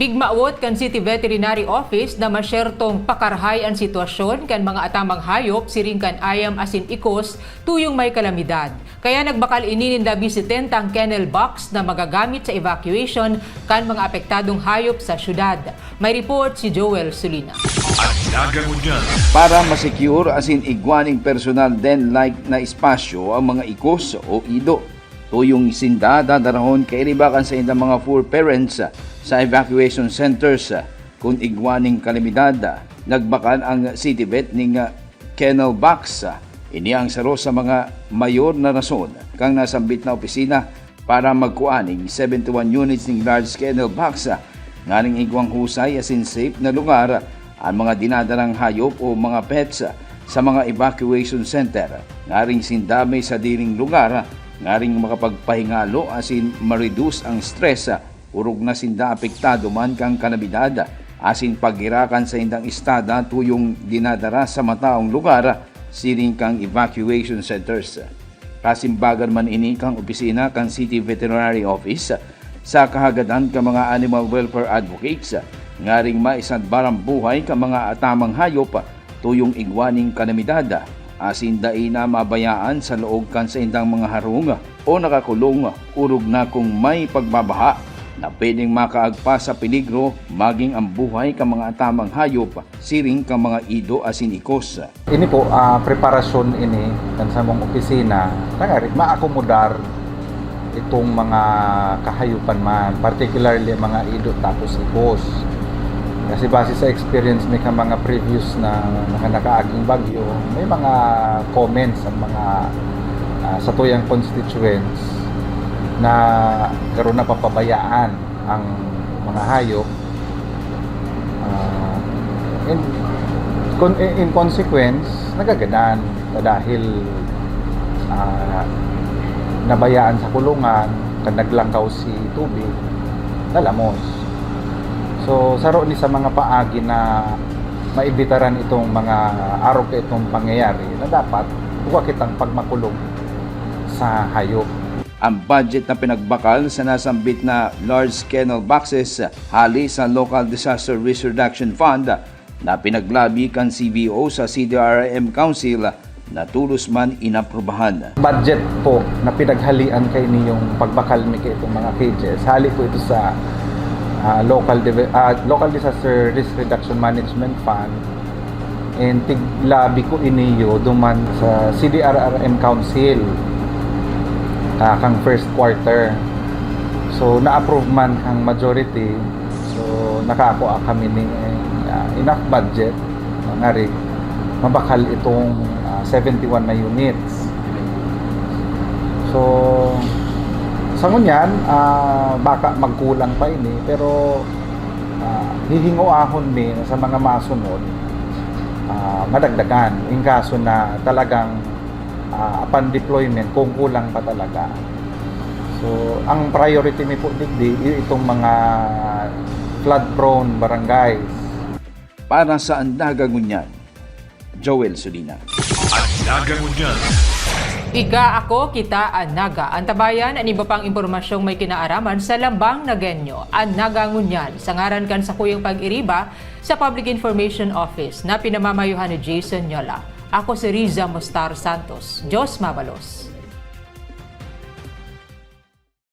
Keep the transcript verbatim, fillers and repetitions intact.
Pigmawot kan City Veterinary Office na masyertong pakarahay an sitwasyon kan mga atamang hayop siring kan ayam asin ikos tuyong may kalamidad. Kaya nagbakal ini nin labi setenta ang kennel box na magagamit sa evacuation kan mga apektadong hayop sa syudad. May report si Joel Sulina. At nagangunyan. Para ma-secure asin igwa nin personal den-like na espasyo ang mga ikos o ido. Tuyong sinda dadarahon kairiba kan saindang mga fur parents sa evacuation centers. Kun igwa nin kalamidad, nagbakal ang City Vet ning kennel box. Ini ang saro sa mga mayor na rason kan nasambit na opisina para magkua nin seventy-one units nin large kennel box, nganing igwang husay asin safe na lugar an mga dinadarang hayop o mga pets sa mga evacuation center, ngaring sinda may sadiring lugar, ngaring makapagpahingalo asin ma-reduce ang stress, orog na sinda apektado man kan kalamidad, asin paghirakan sa indang estada tuyong dinadara sa mataong lugar, siring kan evacuation centers. Kasimbagan man ini kan opisina kan City Veterinary Office sa kahagadan kan mga animal welfare advocates, ngaring maisalbar an buhay kan mga atamang hayop, tuyong igwa nin kalamidad, asin dai na mabayaan sa laog kan saindang mga harong o nakakulong, orog na kung may pagbabaha na pwedeng makaagpas sa peligro maging ang buhay kan mga atamang hayop, siring kan mga ido asin ikos. Ini po, ah, preparasyon ini kan samong opisina, tangarig maakomodar itong mga kahayupan man, particularly ang mga ido tapos ikos. Kasi base sa experience mi kan mga previous na mga nakaaging bagyo, may mga comments ang mga, ah, satuyang constituents na garo napapabayaan ang mga hayop. Ah, in, con-, in consequence, nagagadan na dahil, ah, nabayaan sa kulungan, kan naglangkaw si tubig, nalamos. So, saro ni sa mga paagi na maibitaran itong mga arog kaitong pangyayari na dapat buwa kitang pagmakulog sa hayop. Ang budget na pinagbakal sa nasambit na large kennel boxes hali sa Local Disaster Risk Reduction Fund na pinaglabi kan C V O sa C D R R M Council na tolos man inaprubahan. Budget po na pinaghalian kaini yung pagbakal mi kaitong mga cages. Hali po ito sa, ah, local deve-, ah, Local Disaster Risk Reduction Management Fund. And tiglabi ko iniyo duman sa C D R R M Council, ah, kang first quarter. So, na-approve man kang majority. So, nakakua kami ni, ah, enough budget, ngarig mabakal itong, ah, seventy-one na units. So, sa ngunyan, ah, baka magkulang pa ini, pero, ah, hihinguahon mi na sa mga masunod, ah, madagdagan. In kaso na talagang, ah, upon deployment, kung kulang pa talaga. So, ang priority mi po digdi, i-, itong mga flood-prone barangays. Para sa Andaga Ngunyan, Joel Sulina. Andaga Ngunyan. Ika, ako, kita, Andaga. Antabayan an iba pang impormasyong may kinaaraman sa Lambang Nagenyo. Andaga Ngunyan, sa ngaran kan sakuyang pag-iriba sa Public Information Office na pinamamayohan ni Jason Yola. Ako si Riza Mostar Santos. Diyos mabalos.